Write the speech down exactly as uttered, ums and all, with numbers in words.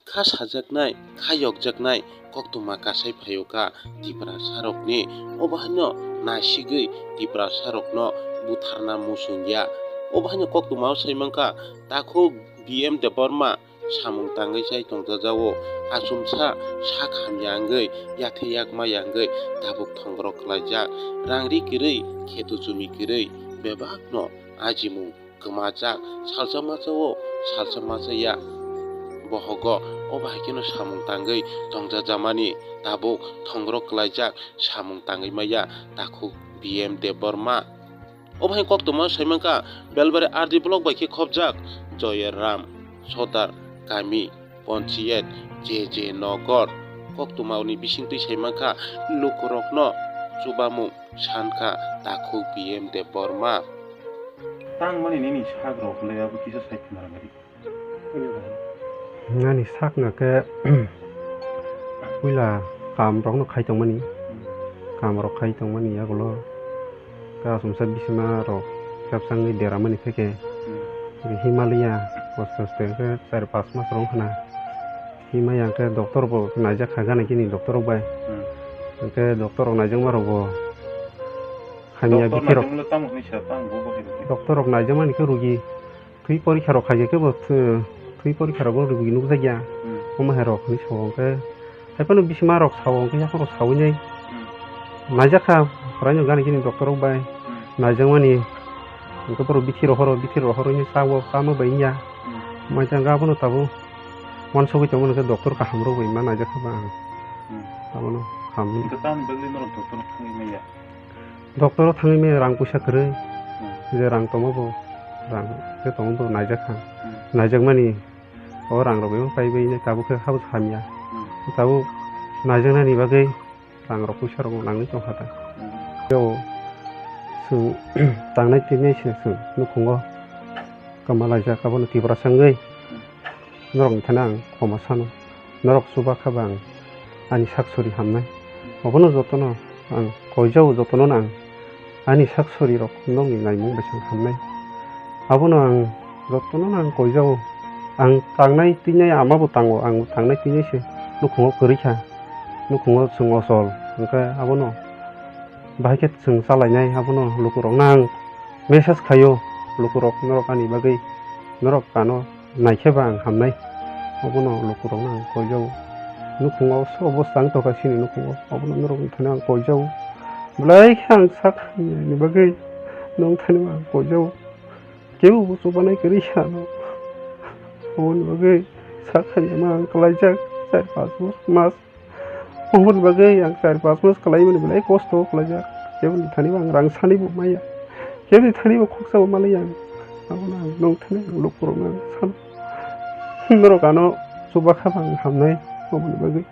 kha sajaknai, kha yokjaknai koktwma kasai phaio kha Tiprasarokni. Obo haino naisigwi Tiprasarokno butharna muchung ya. Obo haino koktwmao sai mankha takhuk B M Debbarma samung tangwi chai tongjajago. Achomsa sak hamya wngwi, yathai yakma ya wngwi tabuk thongborok khlaijak. Rang ri kwrwi, kheto jumi kwrwi bebakno ajimung kwmajak. Salsa masa o, salsa masa ya bohogo. Obo hai kheno samung tangwi tongjajamani tabuk thongborok khlaijak, samung tangwi maya takhuk B M Debbarma. Obo hai koktwma sai mankha Belbari R D block bai khe khopjak Joyram Sodar kami, Ponchiyat, J J Nogor. Koktwmani bisingtwi sai mankha lukurokno chubamung sankha takhuk B M Debbarma. Tangmani nini sak rok le abo kisa sai khna rwmani. Nani sakno khe puila kam rokno khai tongmani, kam rok khai tongmani yagulo khe achomsa bisima rok khepsangwi deramani khe khe Himalaya aste aste khe char pas mas rok wngkha na. Himaya khe doctor bo naijak kha gana gini doctor rok bai. Hwnkhe doctor rok naijakma rok bo hamya bithi rok. Doctor rok naijakmani khe rugi thwi porikha rok khaikhe bo thwi porikha rok bo rugi nukjak ya. Omo hai rok hinwi sao hwnkhe haiphano bisima rok sao hwnkhe yaphang rok sawi nai. Naijak kha raino gana gini doctor rok bai naijakmani hwnkhe borok bithi rohoro bithi rohoro hinwi sao chama bai wngya. Maitang abono tabuk uansugwi tongmani khe doctor kaham rok bai ma naijak kha ba ang. Abono hamni. Hwnkhe tamni bagwi norok doctor thangwi maya? Doctor o thangwi maya rang puisa kwrwi. Je rang tongma bo, rang je tongma bo naijak kha. Naijakmani o rang rok bai paibai nai tabuk khe habo hamya. Tabuk naijaknani bagwi rang rok puisa rok nangwi tongkha ta. Yo, chwng tangnai twinai se chwng nukhungo kwma laijak abono Tiprasa wngwi. Norokni thani ang khoma sano. Norok chuba kha ba ang ani sak sori hamnai. Obono jotono ang koijao, jotono ang ani sak sori rok nokni naimung bai se hamnai. Abono ang jotono ang koijao. Ang tangnai twinai ama bo tango, ang tangnai twinai se nukhungo kwrwi kha. Nukhungo chwng ochol, hwnkhe abono bahai khe chwng chalainai, abono lukurokno ang message khaio, lukurok norok ani bagwi norok ano naikhe ba ang hamnai, obono lukurokno ang koijao. Nukhungo sobo chang tongkha chini nukhungo, obono norokni thani ang koijao. Belai khe ang sak hamyani bagwi nong thani ang koijao. Kebo bo chubanai kwrwi kha ano, oboni bagwi sak hamyama ang kwlaijak char pas mas. Oboni bagwi ang char pas mas kwlaimani belai kosto kwlaijak. Keboni thani bo ang rang sani bo maya. Keboni thani bo khoksa bo malaya ang. Abono ang nong thani ang lukurokno ang sano. Norok ano chuba kha ba ang hamnai oboni bagwi.